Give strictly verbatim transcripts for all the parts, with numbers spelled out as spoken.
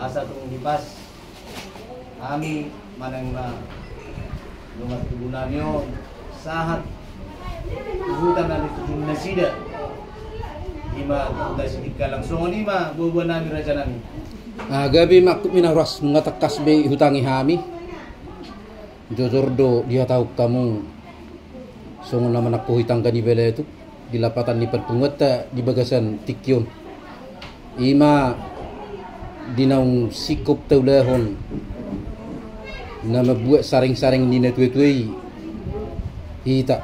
Asa tung dipas hami manang na dongan tubu nami on sahat tu huta na nitutuhon nasida. Ima tu huta Sitinggalang, songon i ma boaboa nami, raja nami. Ah, gabe ma angkup ni na horas, nunga tangkas be hutangi hami. Jojor do dihatahon hamu songon na manangkohi tangga ni balatuk di lapatan ni parpunguanta di bagasan tingki on. Ima di naung singkop taulahon na mambuat sareng-sareng ni natuatua i hita,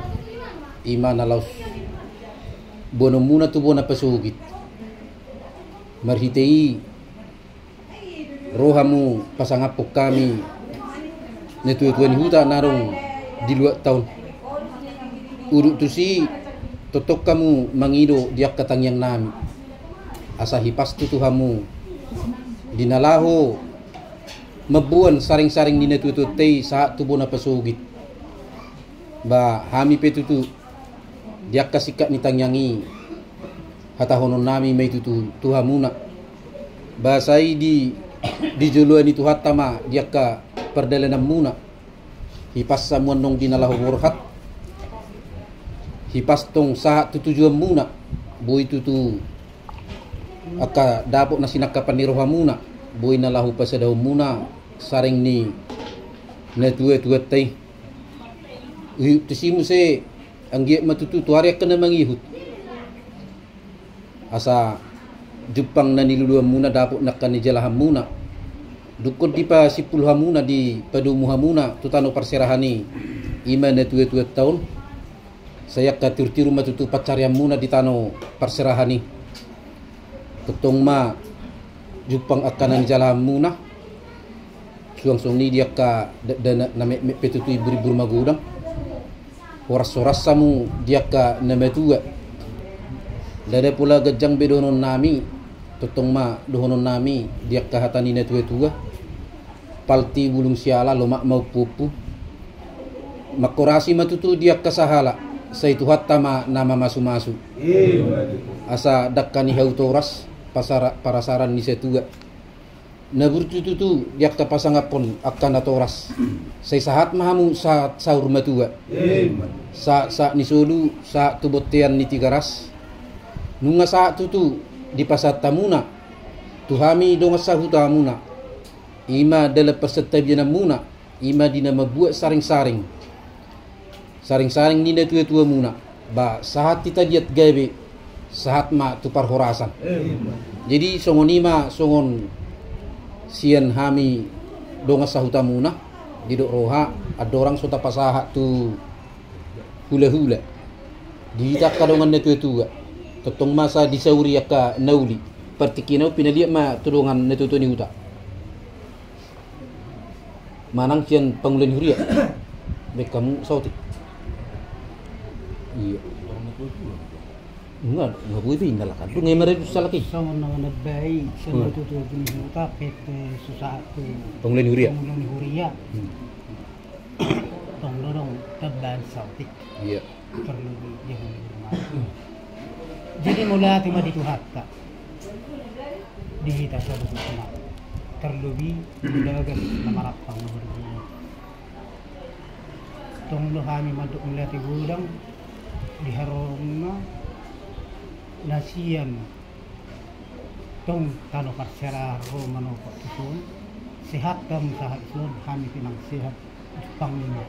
ima na laos boanonmuna tu bona pasogit. Marhite i ro hamu pasangaphon hami natuatua ni huta na adong di luatta on. Udut tusi, tongtong hamu mangido di angka tangiang nami, asa hipas tutu hamu di na laho mamboan sareng-sareng ni natuatuanta i sahat tu bona pasogit. Ba hami pe tutu di angka singkat ni tangiang i, hatahonon nami ma i tutu tu hamuna. Ba sai di, dijoloani Tuhanta ma di angka pardalananmuna. Hipas hamu annon di na laho borhat. Hipas tong sahat tu tujuanmuna. Boi tutu angka dapot na sinangkapan ni rohamuna. Boi na laho pasadahonmuna sareng ni natuatuanta i. Ihut tusi muse, anggiat ma tutu tu ari angka na mangihut, asa jumpang na niluluanmuna, dapot na angka na nijalahanmuna. Dungkon dipasimpul hamuna, dipadomu hamuna tu tano parserahan i, ima natuatuanta on. Sai angka tirutiru ma tutu pansarianmuna di tano parserahan i. Tongtong ma jumpang angka na nijalahanmuna. Suang songon i di angka dakdanak na metmet pe tutu, iburimbur magodang. Horashorasmu di angka na matua. Ndada pola ganjang be dohonon nami, tongtong ma dohonon nami di angka hata ni natuatua. Palti bulung siala, lomak ma ompuompu. Manghorasi ma tutu di angka sahala, sai Tuhanta ma na mamasumasu. Asa dangka ni hau toras, pasara-, parasaran ni satua. Na burju tutu di angka pasangaphon angka natoras. Sai sahat ma hamu sahat saur matua. Sahat, sahat ni solu, sahat tu bontean ni Tigaras. Nunga sahat tutu dipasahat hamuna tu hami dongan sahutamuna. Ima dalan parsantabiananmuna. Ima di na mambuat sareng-sareng, sareng-sareng ni natuatuamuna. Ba sahat hita liat gabe, sahat ma tu parhorasan. Jadi songon i ma songon sian hami dongan sahutamuna, didok roha, andorang so tapasahat tu hulahula, di hita angka dongan natuatua, tongtong ma asa disauri angka na uli. Partingkian on pinaliat ma tu dongan natuatua ni huta. Manang sian pangula ni huria. Baen hamu saotik. Iya. Nga, nga boi be inna lakan tu, nga i maradu salaki. Songon na manambai sian natuatua ni huta pe, pe susah tu pangula ni huria. Pangula ni huria. Tong do dong tambahan saotik. Iya. Parlobi dia. Jadi mauliate ma di Tuhanta di hita saluhutna. Tarlobi di bagas na marampang na marguna. Tong do hami mandok mauliate godang di haroromuna na sian tong tano parserahan ro manopot tuson. Sehat hamu sahat tuson, hami pe nang sehat. Jumpang ma